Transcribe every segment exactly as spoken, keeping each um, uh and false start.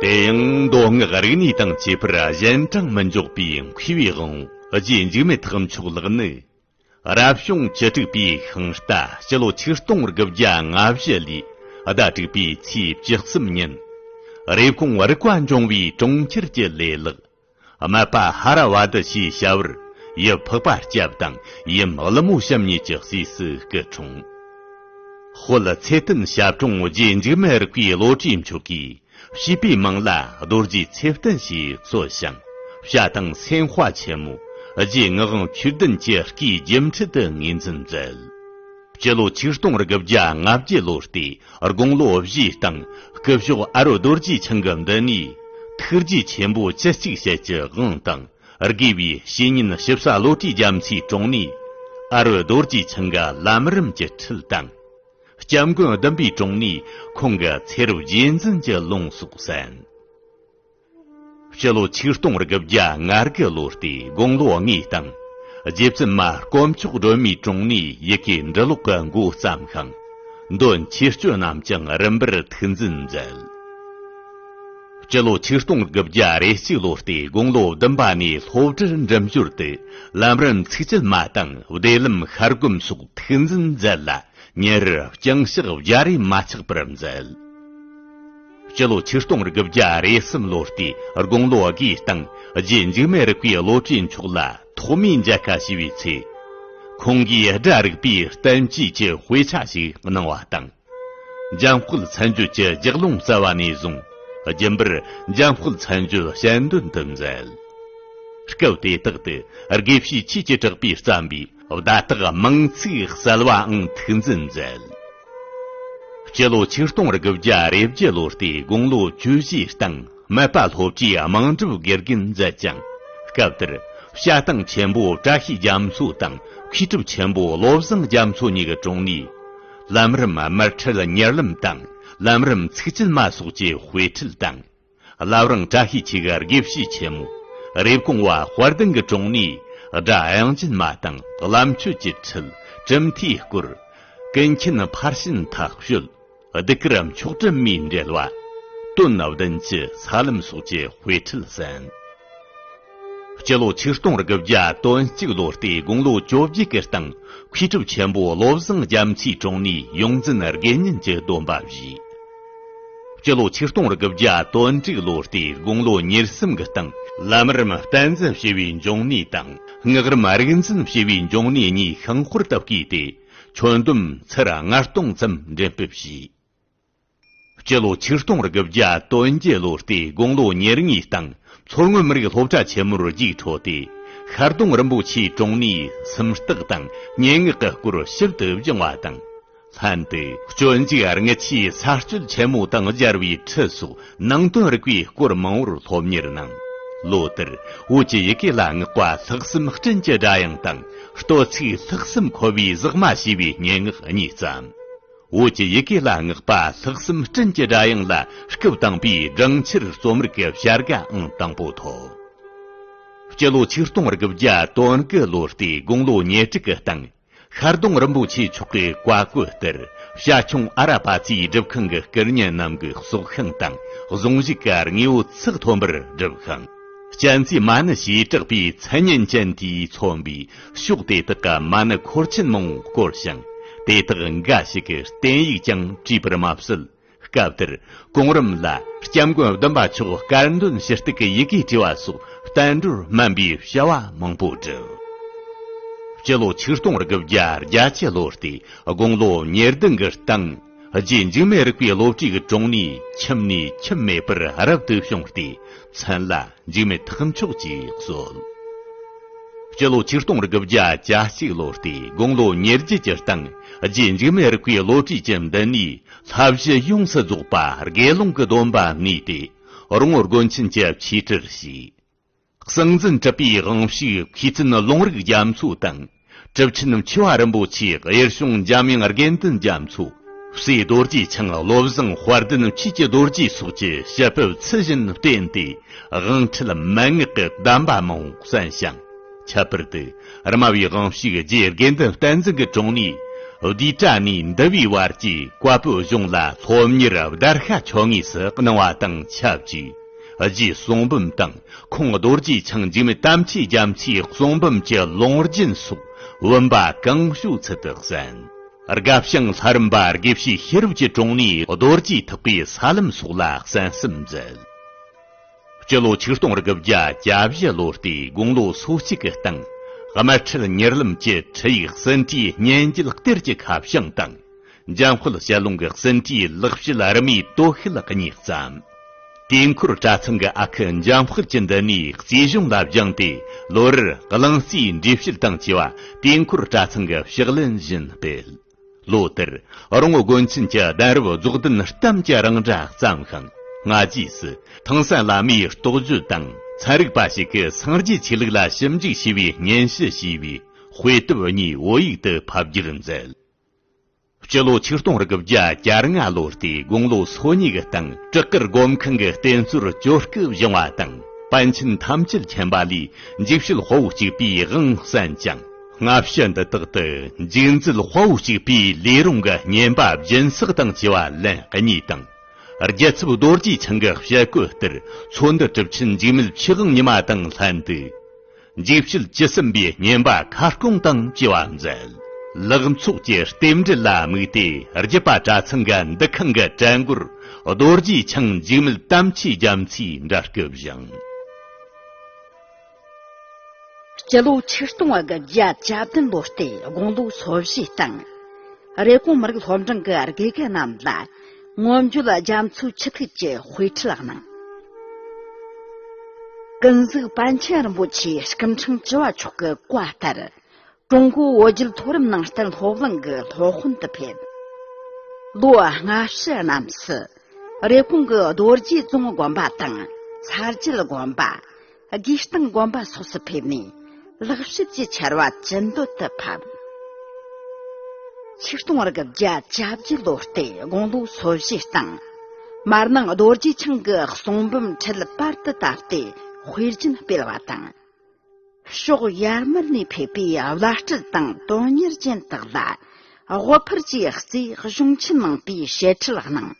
དེ་ཡང་མདོ་སྔགས་རིག་གནས་དང་བཅས་པར་གཞན་དྲིང་མི་འཇོག་པའི་མཁས་པའི་དབང་པོ་རྗེ་འཇིགས་མེད་ཐེག་མཆོག་ལགས་ནི། རབ་བྱུང་བཅུ་དྲུག་པའི་ཤིང་རྟ་སྤྱི་ལོ་ཆིག་སྟོང་དགུ་བརྒྱ་ལྔ་བཞི་ལོའི་ཟླ་དྲུག་པའི་ཚེས་བཅུ་གསུམ་ཉིན། རེབ་གོང་རིག་པ་འབྱུང་བའི་གྲོང་ཁྱེར་གྱི་ལས་ལག་མ་པ་ཧ་ར་བ་དི་ཞེས་བྱ་བར་ཡུལ་འཕགས་པ་སྐྱབས་དང་ཡུམ་ཀླུ་མོ་བྱམས་གཉིས་ཀྱི་སྲས་སུ་སྐུ་འཁྲུངས། དཔལ་ཚེ་བརྟན་ཞབས་དྲུང་རྗེ་འཇིགས་མེད་རིག་པའི་བློ་གྲོས་མཆོག་གིས་བྱིས་པའི་མིང་ལ་རྡོ་རྗེ་ཚེ་བརྟན་ཞེས་གསོལ་ཞིང་། བྱ་དང་སེམས་དཔའ་ཆེན་མོ་རྗེ་ངག་དབང་ཆོས་ལྡན་གྱི་སྐུའི་སྒྱུ་འཕྲུལ་དུ་ངོས་འཛིན་མཛད། སྤྱི་ལོ་ཆིག་སྟོང་དགུ་བརྒྱ་ལྔ་བརྒྱད་ལོ་སྟེ་དགུང་ལོ་བཞིའི་སྟེང་སྐུ་ཞབས་ཨ་རུ་རྡོ་རྗེ་འཆང་གི་མདུན་ནས་ཐུགས་རྗེ་ཆེན་པོ་ཅི་གཅིག་བཤད་ཀྱི་དབང་དང་། དགེ་བའི་བཤེས་གཉེན་ཞིབ་ས་བློ་གྲོས་རྒྱ་མཚོའི་དྲུང་ནས་ཨ་རུ་རྡོ་རྗེ་འཆང་གི་ལམ་རིམ་གྱི་ཁྲིད་དང་། སྐྱབས་མགོན་བདུན་པའི་དྲུང་ནས་ཁོང་གི་ཚེ་རབས་རྗེས་འཛིན་གྱི་ལུང་སོགས་གསན། སྤྱི་ལོ་ཆིག་སྟོང་དགུ་བརྒྱ་ང་དགུ་ལོ་སྟེ་དགུང་ལོ་ལྔའི་སྟེང་རྗེ་བཙུན་མ་དཀོན་མཆོག་སྒྲོལ་མའི་དྲུང་ནས་ཡི་གེ་འབྲི་ཀློག་གི་འགོ་བརྩམས་ཤིང་། འདོན་ཆོས་སྤྱོད་རྣམས་ཀྱང་རིམ་པར་ཐུགས་འཛིན་མཛད། སྤྱི་ལོ་ཆིག་སྟོང་དགུ་བརྒྱ་རེ་གཅིག་ལོ་སྟེ་དགུང་ལོ་བདུན་པ་ནས་སློབ་གྲྭར་འགྲིམ་ཞོར་དུ་ལམ་རིམ་ཚིགས་བཅད་མ་དང་བདེ་ལམ་ཤར་སྒོམ་སོགས་ཐུགས་འཛིན་མཛད་ལ། ཉིན་རེར་ལྕང་ཕྱག་བརྒྱ་རེ་མ་ཆག་པར་མཛད། སྤྱི་ལོ་ཆིག་སྟོང་དགུ་བརྒྱ་རེ་གསུམ་ལོ་སྟེ་དགུང་ལོ་དགུའི་སྟེང་རྗེ་འཇིགས་མེད་རིག་པའི་བློ་གྲོས་མཆོག་ལ་ཐོག་མའི་མཇལ་ཁ་ཞུས་པའི་ཚེ། ཁོང་གིས་སྒྲ་རིག་པའི་བསྟན་བཅོས་ཀྱི་དཔེ་ཆ་ཞིག་གནང་བ་དང་། འཇམ་དཔལ་མཚན་བརྗོད་ཀྱི་ལྗགས་ལུང་རྩ་བ་ནས་བཟུང་རྒྱུན་པར་འཇམ་དཔལ་མཚན་བརྗོད་ཞལ་འདོན་དུ་མཛད། སྐབས་དེ་དག་ཏུ་དགེ་བཤེས་ཆོས་ཀྱི་གྲགས་པས་བརྩམས་པའི་བརྡ་དག་མང་ཚིག་གསལ་བའང་ཐུགས་འཛིན་མཛད། སྤྱི་ལོ་ཆིག་སྟོང་དགུ་བརྒྱ་རེ་བརྒྱད་ལོ་སྟེ་དགུང་ལོ་བཅུ་བཞིའི་སྟེང་སྨད་པ་སློབ་གྲྭའི་དམངས་སྒྲུབ་དགེ་རྒན་མཛད་ཅིང་། སྐབས་དེར་བྱ་བཏང་ཆེན་པོ་བཀྲ་ཤིས་རྒྱ་མཚོ་དང་མཁས་གྲུབ་ཆེན་པོ་བློ་བཟང་རྒྱ་མཚོ་གཉིས་ཀྱི་དྲུང་ནས་ལམ་རིམ་དམར་ཁྲིད་གཉེར་ལམ་དང་ལམ་རིམ་ཚིགས་བཅད་མ་སོགས་ཀྱི་དཔེ་ཁྲིད་དང་། བླ་བྲང་བཀྲ་ཤིས་འཁྱིལ་གྱི་དགེ་བཤེས་ཆེན་མོ་རེབ་གོང་བ་དཔལ་ལྡན་གྱི་དྲུང་ནས་སྒྲ་དབྱངས་ཅན་མ་དང་བླ་མཆོད་ཀྱི་ཁྲིད་གྲུབ་མཐའི་སྐོར་ཀུན་མཁྱེན་ཕར་ཕྱིན་ཐག་གཅོད་གདུགས་དཀར་མཆོག་སྤྲིན་མའི་འགྲེལ་བ་དོན་བདུན་ཅུ་ས་ལམ་སོགས་ཀྱི་དཔེ་ཁྲིད་གསན། སྤྱི་ལོ་ཆིག་སྟོང་དགུ་བརྒྱ་དོན་གཅིག་ལོ་སྟེ་དགུང་ལོ་བཅོ་བརྒྱད་ཀྱི་སྟེང་མཁས་གྲུབ་ཆེན་པོ་བློ་བཟང་རྒྱ་མཚོའི་དྲུང་ནས་ཡོངས་འཛིན་དགེ་བསྙེན་གྱི་སྡོམ་པ་བཞེས། སྤྱི་ལོ་ཆིག་སྟོང་དགུ་བརྒྱ་དོན་དྲུག་ལོ་སྟེ་དགུང་ལོ་ཉེར་གསུམ་གྱི་སྟེང་ལམ་རིམ་བསྟན་འཛིན་ཞུ་བའི་འབྱུང་གནས་དང་སྔགས་རིམ་རིག་འཛིན་ཞུ་བའི་འབྱུང་གནས་གཉིས་ཤིང་དཔལ་དུ་བསྐོས་ཏེ་ཆོས་འདོན་ཚར་ལྔ་སྟོང་ཙམ་འགྲེམས་སྤེལ་བྱས། སྤྱི་ལོ་ཆིག་སྟོང་དགུ་བརྒྱ་དོན་བརྒྱད་ལོ་སྟེ་དགུང་ལོ་ཉེར་གཉིས་སྟེང་མཚོ་སྔོན་མི་རིགས་སློབ་གྲྭ་ཆེན་མོར་རྒྱུགས་འཕྲོད་དེ་ཤར་གདོང་རིན་པོ་ཆེའི་དྲུང་ནས་སུམ་རྟགས་དང་སྙན་ངག་གི་སྐོར་ཞིབ་ཏུ་སྦྱངས་པ་དང་། ལྷན་དུ་སྤྱོད་འཇུག་དངུལ་ཆུའི་ས་སྤྱོད་ཆེན་མོ་དང་སྦྱར་བའི་ཁྲིད་སོགས་ནང་དོན་རིག་པའི་སྐོར་མང་པོར་སློབ་གཉེར་གནང་། ལོ་དེར་བོད་ཀྱི་ཡི་གེ་ལ་བསྔགས་པ་ལྷག་བསམ་སྤྲིན་གྱི་སྒྲ་དབྱངས་དང་བསྟོད་ཚིག་ལྷག་བསམ་འཁོལ་བའི་ཟེགས་མ་ཞེས་པའི་སྙན་ངག་གཉིས་བརྩམས། བོད་ཀྱི་ཡི་གེ་ལ་བསྔགས་པ་ལྷག་བསམ་སྤྲིན་གྱི་སྒྲ་དབྱངས་ལ་སྐུ་བཏང་པའི་སྦྲང་ཆར་རྩོམ་རིག་གི་བྱ་དགའ་ཨང་དང་པོ་ཐོབ། སྤྱི་ལོ་ཆིག་སྟོང་དགུ་བརྒྱ་དོན་དགུ་ལོ་སྟེ་དགུང་ལོ་ཉེར་དྲུག་གི་སྟེང་ཤར་གདོང་རིན་པོ་ཆེ་མཆོག་གི་བཀའ་བཀོད་ལྟར་བྱ་ཁྱུང་ཨ་ར་པ་ཙིའི་སྒྲུབ་ཁང་གི་སྐུ་བརྙན་རྣམས་ཀྱི་སྲོག་ཤིང་དང་གཟུངས་གཞུག་གི་དངོས་པོ་ཚགས་ཐོན་པར་བསྒྲུབས་ཤིང་། གཅན་ཚའི་མ་ཎི་ཞེས་གྲགས་པའི་མཚན་སྙན་ཅན་དེས་མཚོན་པའི་ཕྱོགས་དེ་དག་གི་མ་ཎི་འཁོར་ཆེན་མང་པོ་བསྐོར་ཞིང་། དེ་དག་འགའ་ཞིག་གི་བསྟན་ཡིག་ཀྱང་བྲིས་པར་མ་ཟད། སྐབས་དེར་གོང་རིམ་ལ་སྐྱབས་མགོན་བདུན་པ་མཆོག་དཀར་འདོན་ཞུ་གཏུག་གི་ཡི་གེ་བྲིས་པ་སོགས་བསྟན་འགྲོར་སྨན་པའི་བྱ་བ་མང་པོ་བསྒྲུབས། སྤྱི་ལོ་ཆིག་སྟོང་དགུ་བརྒྱ་བརྒྱད་ཅུ་ལོ་སྟེ་དགུང་ལོ་ཉེར་བདུན་གྱི་སྟེང་རྗེ་འཇིགས་མེད་རིག་པའི་བློ་གྲོས་ཀྱི་དྲུང་ནས་ཁྱིམ་ནས་ཁྱིམ་མེད་པར་རབ་ཏུ་བྱུང་སྟེ་མཚན་ལ་འཇིགས་མེད་ཐེག་མཆོག་ཅེས་གསོལ། སྤྱི་ལོ་ཆིག་སྟོང་དགུ་བརྒྱ་གྱ་གཅིག་ལོ་སྟེ་དགུང་ལོ་ཉེར་བརྒྱད་ཀྱི་སྟེང་རྗེ་འཇིགས་མེད་རིག་པའི་བློ་གྲོས་ཀྱི་མདུན་ནས་བསླབ་གཞི་ཡོངས་སུ་རྫོགས་པ་དགེ་སློང་གི་སྡོམ་པ་གནང་སྟེ་རོང་བོ་དགོན་ཆེན་གྱི་ཆོས་ཁྲིར་ཞུགས། གསང་འཛིན་གྲུབ་པའི་དབང་ཕྱུག་མཁས་བཙུན་ལུང་རིགས་རྒྱ་མཚོ་དང་། གྲུབ་ཆེན་ཆེ་བ་རིན་པོ་ཆེ་གཡུལ་བྱུང་འཇམ་དབྱངས་དགེ་འདུན་རྒྱ་མཚོ། སྲས་རྡོ་རྗེ་འཆང་བློ་བཟང་དཔལ་ལྡན་ཆོས་ཀྱི་རྡོ་རྗེ་སོགས་ཀྱི་ཞལ་ཕབ་ཚུལ་བཞིན་བསྟེན་ཏེ་དབང་ཁྲིད་མན་ངག་གི་གདམས་པ་མང་པོ་གསན་ཞིང་། ཁྱད་པར་དུ་རྨ་བུའི་དབང་ཕྱུག་རྗེ་དགེ་འདུན་བསྟན་འཛིན་གྱི་དྲུང་ནས་ བསྡུས་གྲྭ་ནས་འདུལ་བའི་བར་གྱི་བཀའ་པོད་གཞུང་ལ་སློབ་གཉེར་བརྡར་ཤ་ཆོད་ངེས་སུ་གནང་བ་དང་ཆབས་ཅིག་རྗེ་གསུང་འབུམ་དང་ཁོང་རྡོ་རྗེ་འཆང་འཇིགས་མེད་དམ་ཆོས་རྒྱ་མཚོའི་གསུང་འབུམ་གྱི་ལུང་རྒྱུན་སོགས་བུམ་པ་གང་བྱོའི་ཚུལ་དུ་གསན། དགའ་ཞིང་ལྷ་རམས་པ་དགེ་བཤེས་ཤེས་རབ་ཀྱི་དྲུང་ནས་རྡོ་རྗེ་ཐེག་པའི་ས་ལམ་སོགས་ལ་གསན་བསམ་མཛད། སྤྱི་ལོ་ཆིག་སྟོང་དགུ་བརྒྱ་གྱ་བཞི་ལོ་སྟེ་དགུང་ལོ་སོ་གཅིག་གི་སྟེང་། དམར་ཁྲིད་གཉེར་ལམ་གྱི་ཁྲིད་ཡིག་ཟིན་བྲིས་སྙན་འཇལ་གཏེར་གྱི་ཁ་བྱང་དང་། འཇམ་དཔལ་ཞལ་ལུང་གི་ཟིན་བྲིས་ལེགས་བཤད་རི་མོའི་སྟོད་ཤུད་གཉིས་བརྩམས། དུས་འཁོར་གྲྭ་ཚང་གི་ཨ་ཁུ་འཇམ་དཔལ་གྱི་མདུན་ནས་རྩིས་གཞུང་ལ་སྦྱངས་ཏེ། ལོ་རེར་གླང་རྩིའི་འགྲེལ་བཤད་དང་བཅས་པ་དུས་འཁོར་གྲྭ་ཚང་གི་ཕྱག་ལེན་བཞིན་སྤེལ། ལོ་དེར་རོང་བོ་དགོན་ཆེན་གྱི་གདན་རབས་རྫོགས་ལྡན་གཏམ་གྱི་རིང་སྒྲ་བརྩམས་ཤིང་། སྔ་རྗེས་སུ་ཐང་སན་བླ་མའི་རྟོགས་བརྗོད་དང་ཚན་རིག་པ་ཞིག་གིས་སངས་རྒྱས་ཆོས་ལུགས་ལ་ཞིབ་འཇུག་བྱས་པའི་སྙན་ཞུ་ཞེས་པའི་དཔེ་དེབ་གཉིས་བོད་ཡིག་ཏུ་ཕབ་བསྒྱུར་མཛད། སྤྱི་ལོ་ཆིག་སྟོང་དགུ་བརྒྱ་གྱ་ལྔ་ལོ་སྟེ་དགུང་ལོ་སོ་གཉིས་ཀྱི་སྟེང་བྲག་དཀར་སྒོམ་ཁང་གི་རྟེན་གཙོར་གྱོད་སྐུ་བཞེངས་པ་དང་། པཎ་ཆེན་ཐམས་ཅད་མཁྱེན་པ་ལས་འཇིགས་བྱེད་དཔའ་བོ་གཅིག་པུའི་དབང་གསན་ཅིང་། སྔ་ཕྱི་འདི་དག་ཏུ་འཇིགས་མཛད་དཔའ་བོ་གཅིག་པུའི་ལས་རུང་གི་བསྙེན་པ་སྦྱིན་སྲེག་དང་བཅས་པ་ལན་གཉིས་དང་། རྒྱལ་ཚབ་རྡོ་རྗེ་འཆང་གི་ཞལ་བཀོད་ལྟར་ཚོ་འདུ་གྲུབ་ཆེན་འཇིགས་མེད་ཆོས་དབང་ཉི་མ་དང་ལྷན་དུ། འཇིགས་བྱེད་བཅུ་གསུམ་པའི་བསྙེན་པ་ཁ་སྐོང་དང་བཅས་པ་མཛད། ལག་ཚོགས་ཀྱི་རྟེན་འབྲེལ་ལ་དམིགས་ཏེ་རྒྱུད་པ་གྲྭ་ཚང་གི་འདུ་ཁང་གི་གྲལ་མགོར་རྡོ་རྗེ་འཆང་འཇིགས་མེད་དམ་ཆོས་རྒྱ་མཚོའི་འདྲ་སྐུ་བཞེངས། སྤྱི་ལོ་ཆིག་སྟོང་དགུ་བརྒྱ་གྱ་བདུན་ལོ་སྟེ་དགུང་ལོ་སོ་བཞིའི་སྟེང་། རེབ་གོང་མི་རིགས་སློབ་འབྲིང་གི་དགེ་རྒན་རྣམས་ལ་མངོན་བརྗོད་རྒྱ་མཚོའི་ཆུ་ཐིགས་ཀྱི་དཔེ་ཁྲིད་གནང་། ཀུན་གཟིགས་པཎ་ཆེན་རིན་པོ་ཆེའི་སྐུ་ཕྲེང་བཅུ་བ་མཆོག་གི་བཀའ་ལྟར། ཀྲུང་གོའི་བོད་བརྒྱུད་མཐོ་རིམ་ནང་བསྟན་སློབ་གླིང་གི་སློབ་དཔོན་དུ་ཕེབས། ལོ་ལྔ་བཅུ་རྣམས་སུ། རེབ་གོང་གི་རྡོ་རྗེ་རྫོང་དགོན་པ་དང་ཚ་རྒྱུད་དགོན་པ། དགེ་སྟེང་དགོན་པ་སོགས་སུ་ཕེབས་ནས་ལེགས་བཤད་ཀྱི་ཆར་བ་ཅི་འདོད་དུ་ཕབ། ཆིག་སྟོང་དགུ་བརྒྱ་གྱ་བརྒྱད་ལོ་སྟེ་དགུང་ལོ་སོ་བཞིའི་སྟེང་། མར་ནང་རྡོ་རྗེ་འཆང་གི་གསུང་འབུམ་ཁྲིད་པར་དུ་བཏབ་སྟེ་དཔེ་རྒྱུན་སྤེལ་བ་དང་། ཕྱོགས་ཡར་མར་ནས་ཕེབས་པའི་བླ་སྤྲུལ་དང་དོན་གཉེར་ཅན་དག་ལ་དབུ་ཕར་གྱིས་གཙོས་གཞུང་ཆེན་མང་པོའི་བཤད་ཁྲིད་གནང་།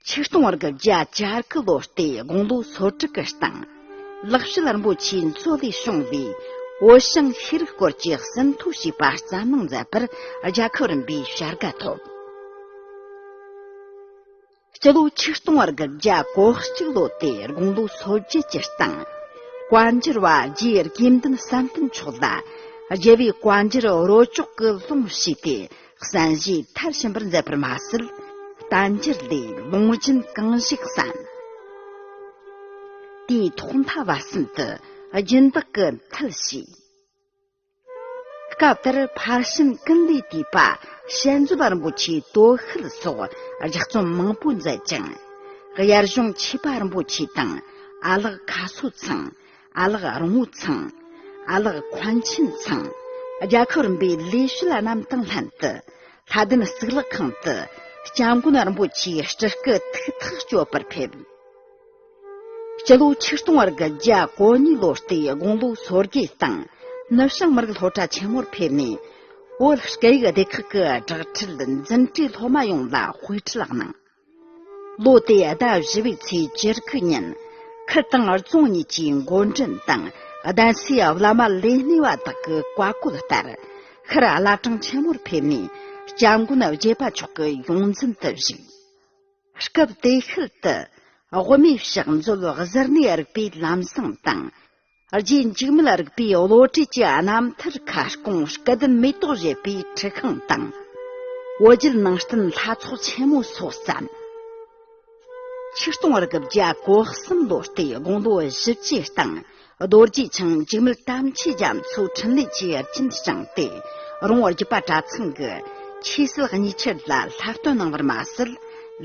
ཆིག་སྟོང་དགུ་བརྒྱ་གྱ་དགུ་ལོ་སྟེ་དགུང་ལོ་སོ་དྲུག་གི་སྟེང་། ལེགས་བཤད་རིན་པོ་ཆེའི་མཛོད་ལས་བྱུང་བའི་བོད་ཞང་ཤེས་རིག་སྐོར་གྱི་ཟིན་ཐོ་ཞེས་པ་བརྩམས་གནང་མཛད་པར་རྒྱལ་ཁབ་རིམ་པའི་བྱ་དགའ་ཐོབ། སྤྱི་ལོ་ཆིག་སྟོང་དགུ་བརྒྱ་གོ་གཅིག་ལོ་སྟེ་དགུང་ལོ་སོ་བརྒྱད་ཀྱི་སྟེང་། བཀའ་འགྱུར་བ་རྗེ་དགེ་འདུན་བསམ་གཏན་མཆོག་ལ་རྒྱལ་བའི་བཀའ་འགྱུར་རོ་ཅོག་གི་ལུང་ཞུས་ཏེ་གསན་བཞེས་མཐར་ཕྱིན་པར་མཛད་པར་མ་ཟད། བསྟན་འགྱུར་ལས་ལུང་རྒྱུན་གང་ཞིག་གསན། དེའི་ཐོག་མཐའ་བར་གསུམ་དུ་སྦྱིན་བདག་གི་མཐུ་བྱས། སྐབས་དེར་ཕར་ཕྱིན་ཀུན་ལས་བཏུས་པ་ཞལ་མཛོད་རིན་པོ་ཆེའི་སྟོད་ཤུལ་སོགས་ལྗགས་རྩོམ་མང་པོ་མཛད་ཅིང་། དབྱར་གཞུང་ཆོས་པ་རིན་པོ་ཆེ་དང་ཨ་ལགས་མཁའ་འཚོ་ཚང་། ཨ་ལགས་རོང་བོ་ཚང་། ཨ་ལགས་མཁན་ཆེན་ཚང་། རྒྱལ་ཁབ་རིམ་པའི་ལས་བྱེད་རྣམས་དང་ལྷན་དུ་ལྷ་ལྡན་གཙུག་ལག་ཁང་དུ་སྐྱབས་མགོན་རིན་པོ་ཆེའི་སྤྲུལ་སྐུ་ཐུགས་ཐག་གཅོད་པར་ཕེབས། སྤྱི་ལོ་ཆིག་སྟོང་དགུ་བརྒྱ་གོ་གཉིས་ལོ་སྟེ་དགུང་ལོ་སོ་བརྒྱད་སྟེང་ནུབ་བྱང་མི་རིགས་སློབ་གྲྭ་ཆེན་མོར་ཕེབས་ནས། བོད་སྐད་ཡིག་སྡེ་ཁག་གི་སྦྲག་ཁྲིད་འཛིན་གྲྭའི་སློབ་མ་ཡོངས་ལ་དཔེ་ཁྲིད་གནང་། ལོ་དེའི་ཟླ་བཞི་པའི་ཚེས་བཅུ་དགུ་ཉིན། ཁུལ་དང་རྫོང་གཉིས་ཀྱི་འགོ་འདྲེན་དང་གདན་སའི་བླ་མ་ལས་སྣེ་བ་དག་གི་བཀའ་བཀོད་ལྟར། ཤར་བླ་བྲང་ཆེན་མོར་ཕེབས་ནས་སྐྱབས་མགོན་རྒྱལ་བ་མཆོག་གི་ཡོངས་འཛིན་དུ་བཞུགས། སྐབས་དེའི་ཤུལ་དུ། དབུ་མའི་ཕྱག་མཛོད་གཟུར་གནས་རིག་པའི་ལམ་བཟང་དང་། རྗེ་འཇིགས་མེད་རིག་པའི་བློ་གྲོས་ཀྱི་རྣམ་ཐར་ཁ་སྐོང་སྐལ་ལྡན་མེ་ཏོག་བཞད་པའི་ཁྲི་ཁང་དང་། བོད་བརྒྱུད་ནང་བསྟན་ལྷ་ཚོགས་ཆེན་མོ་སོགས་བརྩམས། ཆིག་སྟོང་དགུ་བརྒྱ་གོ་གསུམ་ལོ་སྟེ་དགུང་ལོ་བཞི་བཅུའི་སྟེང་། རྡོ་རྗེ་འཆང་འཇིགས་མེད་དམ་ཆོས་རྒྱ་མཚོའི་འཕྲིན་ལས་ཀྱི་རྒྱུན་བསྐྱངས་ཏེ། རོང་བོ་རྒྱུད་པ་གྲྭ་ཚང་གི་ཆོས་སྲིད་གཉིས་ཆར་ལ་ལྷ་སྟོན་གནང་བར་མ་ཟད།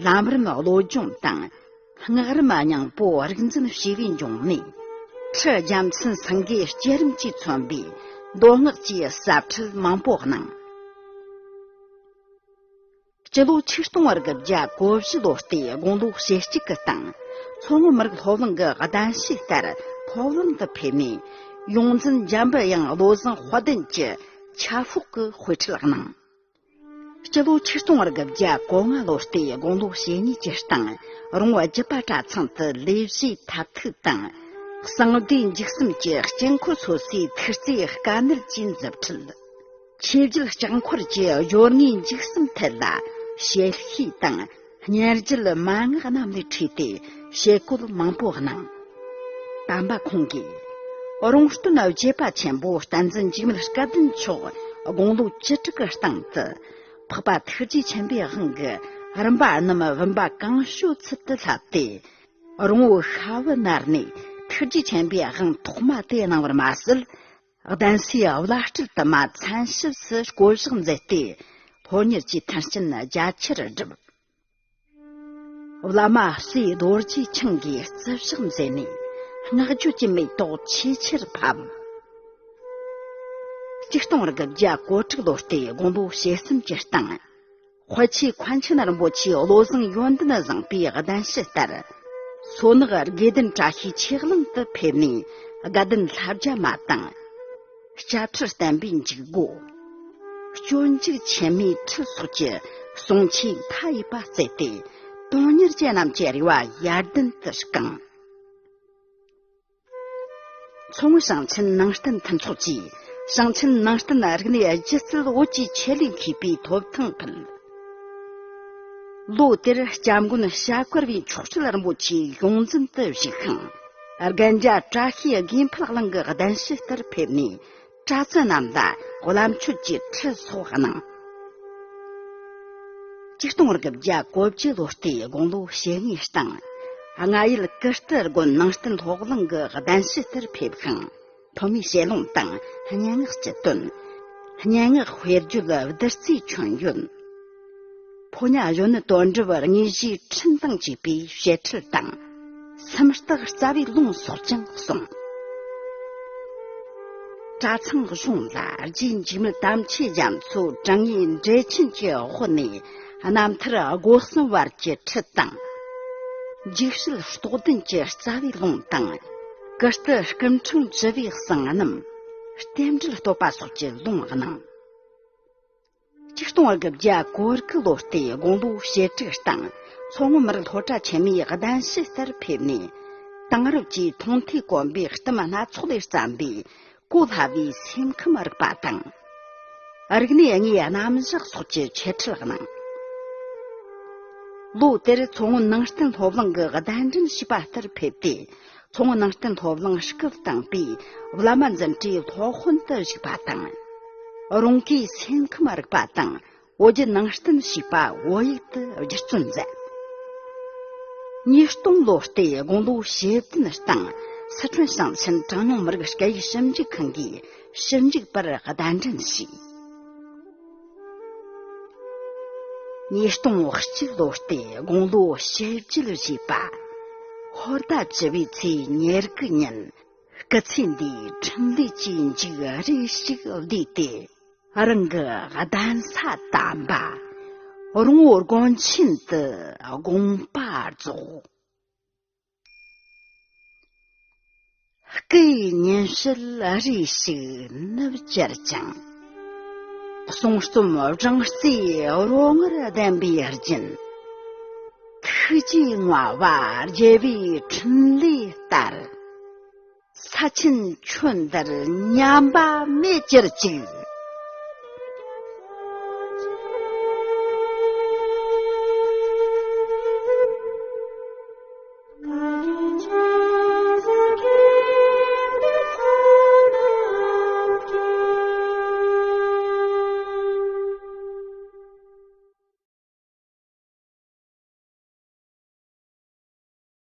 ལམ་རིམ་བློ་སྦྱོང་དང་། སྔགས་རིམ་སྙིང་པོ་རིག་འཛིན་བྱས་པའི་འབྱུང་གནས། ཁྲི་རྒྱལ་མཚན་སེང་གེ་བསྐྱེད་རིམ་གྱིས་མཚོན་པའི་མདོ་སྔགས་ཀྱི་ཟབ་ཁྲིད་མང་པོ་གནང་། སྤྱི་ལོ་ཆིག་སྟོང་དགུ་བརྒྱ་གོ་བཞི་ལོ་སྟེ་དགུང་ལོ་ཞེ་གཅིག་གི་སྟེང་། མཚོ་སྔོན་མི་རིགས་སློབ་གླིང་གི་གདན་ཞུས་ལྟར་ཕོ་བྲང་དུ་ཕེབས་ནས། ཡོངས་འཛིན་འཇམ་པའི་དབྱངས་བློ་བཟང་དཔལ་ལྡན་གྱི་ ཆབ་ཤོག་གི་དཔེ་ཁྲིད་གནང་། སྤྱི་ལོ་ཆིག་སྟོང་དགུ་བརྒྱ་གོ་ལྔ་ལོ་སྟེ་དགུང་ལོ་ཞེ་གཉིས་ཀྱི་སྟེང་། རོང་བོ་རྒྱུད་པ་གྲྭ་ཚང་དུ་ལས་བྱེད་ཐབས་ཐུག་དང་། གསང་བདེ་འཇིགས་གསུམ་གྱི་དཀྱིལ་འཁོར་སོ་སོའི་ཐུགས་བརྩེའི་དཀའ་གནད་ཀྱི་མཛུབ་ཁྲིད། ཆོས་བརྒྱུད་ལྕགས་འཁོར་གྱི་སྦྱོར་དངོས་འཇིགས་གསུམ་ཐད་ལ་བཤད་ཤེས་དང་། སྙན་རྒྱུད་མན་ངག་རྣམས་ལས་འཁྲིད་དེ་བཤད་བཀོད་མང་པོ་གནང་། དམ་པ་ཁོང་གིས། རོང་སྟོན་རྒྱལ་བ་ཆེན་པོ་བསྟན་འཛིན་འཇིགས་མེད་སྐལ་ལྡན་མཆོག་དགུང་ལོ་བཅུ་དྲུག་གི་སྟེང་དུ། འཕགས་པ་ཐུགས་རྗེ་ཆེན་པོའི་དབང་གི་རིམ་པ་རྣམས་བུམ་པ་གང་བྱོའི་ཚུལ་དུ་བསླབས་ཏེ། རོང་བོ་ཤ་བུ་ནར་ནས་ཐུགས་རྗེ་ཆེན་པོའི་དབང་ཐོག་མ་དེ་གནང་བར་མ་ཟད། གདན་སའི་བླ་སྤྲུལ་དུ་མ་མཚན་ཞབས་སུ་བསྐོ་བཞག་མཛད་དེ། སློབ་གཉེར་གྱི་མཐུན་རྐྱེན་རྒྱ་ཆེར་བསྒྲུབས། བླ་མ་སྲས་རྡོ་རྗེ་འཆང་གིས་བརྩི་བཞག་མཛད་ནས་བསྔགས་བརྗོད་ཀྱི་མེ་ཏོག་ཆེས་ཆེར་ཕབ། ཆིག་སྟོང་དགུ་བརྒྱ་གོ་དྲུག་ལོ་སྟེ་དགུང་ལོ་ཞེ་གསུམ་གྱི་སྟེང་། དཔལ་ཆེ་མཁན་ཆེན་རིན་པོ་ཆེའི་བློ་བཟང་ཡོན་ཏན་བཟང་པོའི་གདན་ཞུ་ལྟར། སོ་ནག་དགེ་ལྡན་བཀྲ་ཤིས་ཆོས་གླིང་དུ་ཕེབས་ནས་དགའ་ལྡན་ལྷ་བརྒྱ་མ་དང་། སྐྱ་ཁྲི་བསྟན་པའི་འཇུག་སྒོ། སྤྱོད་འཇུག་ཆེན་མོའི་ཁྲིད་སོགས་ཀྱི་གསུང་ཆོས་མཐའ་ཡས་པ་སྩལ་ཏེ། དོན་གཉེར་ཅན་རྣམས་ཀྱི་རེ་བ་ཡར་ལྡན་དུ་བསྐངས། མཚོ་སྔོན་ཞིང་ཆེན་ནང་བསྟན་མཐུན་ཚོགས་ཀྱིས་ཞིང་ཆེན་ནང་བསྟན་རིག་གནས་སྒྱུ་རྩལ་བོད་ཀྱི་ཆེད་ལས་མཁས་པའི་ཐོབ་ཐང་ཕུལ། ལོ་དེར་སྐྱབས་མགོན་ཞྭ་གི་ར་བའི་མཆོག་སྤྲུལ་རིན་པོ་ཆེའི་གཞུང་འཛིན་དུ་བཞུགས་ཤིང་། རྒན་རྒྱ་བཀྲ་ཤིས་དགེ་འཕེལ་གླིང་གི་གདན་ཞུ་ལྟར་ཕེབས་ནས། གྲྭ་བཙུན་རྣམས་ལ་བླ་མཆོད་ཀྱི་ཁྲིད་སོགས་གནང་། ཆིག་སྟོང་དགུ་བརྒྱ་གོ་བརྒྱད་ལོ་སྟེ་དགུང་ལོ་ཞེ་ལྔའི་སྟེང་། རྔ་ཡུལ་ཀིརྟི་དགོན་ནང་བསྟན་སློབ་གླིང་གི་གདན་ཞུ་ལྟར་ཕེབས་ཤིང་། ཐོན་མིའི་བཤད་ལུང་དང་སྙན་ངག་སྤྱི་དོན། སྙན་ངག་དཔེར་བརྗོད་བདུད་རྩིའི་མཆོད་ཡོན། ཕོ་ཉ་གཞོན་ནུ་དོན་གྲུབ་དངོས་གཞིའི་འཕྲིན་དང་བཅས་པའི་བཤད་ཁྲིད་དང་། སུམ་རྟགས་རྩ་བའི་ལུང་སོགས་ཀྱང་གསུངས། གྲྭ་ཚང་གཞུང་ལ་རྗེ་འཇིགས་མེད་དམ་ཆོས་རྒྱ་མཚོ་དྲང་ངེས་འགྲེལ་ཆེན་གྱི་དབུ་ནས་རྣམ་ཐར་སྒོ་གསུམ་བར་གྱི་ཁྲིད་དང་། འཇིགས་བྱེད་རྟོགས་ལྡན་གྱི་རྩ་བའི་ལུང་དང་། ཀིརྟི་སྐུ་ཕྲེང་བཅུ་བའི་གསང་རྣམ། རྟེན་འབྲེལ་བསྟོད་པ་སོགས་ཀྱི་ལུང་གནང་། ཆིག་སྟོང་དགུ་བརྒྱ་གོ་དགུ་ལོ་སྟེ་དགུང་ལོ་ཞེ་དྲུག་སྟེང་མཚོ་སྔོན་མི་རིགས་སློབ་གྲྭ་ཆེན་མོའི་གདན་ཞུ་ལྟར་ཕེབས་ནས། དེང་རབས་ཀྱི་མཐོང་ཐོས་གོམས་པའི་གཏམ་སྣ་ཚོགས་ལས་བརྩམས་པའི་གོ་སླ་བའི་སེམས་ཁམས་རིག་པ་དང་། རིག་གནས་དངོས་རྣམ་གཞག་སོགས་ཀྱི་འཆད་ཁྲིད་གནང་། ལོ་དེར་མཚོ་སྔོན་ནང་བསྟན་སློབ་གླིང་གི་གདན་འདྲེན་ཞུས་པ་ལྟར་ཕེབས་ཏེ། མཚོ་སྔོན་ནང་བསྟན་སློབ་གླིང་སྐུ་བལྟམས་པའི་བླ་མ་འཛིན་གྲྭའི་སློབ་དཔོན་དུ་བཞུགས་པ་དང་། རོང་གི་སེམས་ཁམས་རིག་པ་དང་བོད་བརྒྱུད་ནང་བསྟན་ཞེས་པ་བོད་ཡིག་ཏུ་བསྒྱུར་བཅོས་མཛད། ཉིས་སྟོང་ལོ་སྟེ་དགུང་ལོ་བཞི་བདུན་སྟེང་སི་ཁྲོན་ཞིང་ཆེན་གྲངས་ཉུང་མི་རིགས་སྐད་ཡིག་ཞིབ་འཇུག་ཁང་གིས་ཞིབ་འཇུག་པར་གདན་འདྲེན་ཞུས། ཉིས་སྟོང་གཅིག་ལོ་སྟེ་དགུང་ལོ་བཞི་བཅུ་ལ་བཞེས་པ། ཧོར་ཟླ་བཅུ་བའི་ཚེས་ཉེར་དགུ་ཉིན། སྐུ་ཚེ་འདིའི་འཕྲིན་ལས་ཀྱི་མཇུག་རེ་ཞིག་བསྡུས་ཏེ། རང་གི་གདན་ས་དམ་པ་རོང་བོ་དགོན་ཆེན་དུ་དགོངས་པ་རྫོགས། སྐུ་ཡི་ཉིན་བྱེད་རེ་ཞིག་ནུབ་གྱུར་ཅིང་། གསུང་རྩོམ་སྦྲང་རྩིའི་རོ་ལངར་ལྡན་པའི་རྒྱུན། ཐུགས་རྗེའི་བསྔོ་བ་རྒྱལ་བའི་འཕྲིན་ལས་ལྟར། ས་ཆེན་ཁྱོན་འདིར་ཉམས་པ་མེད་གྱུར་ཅིག།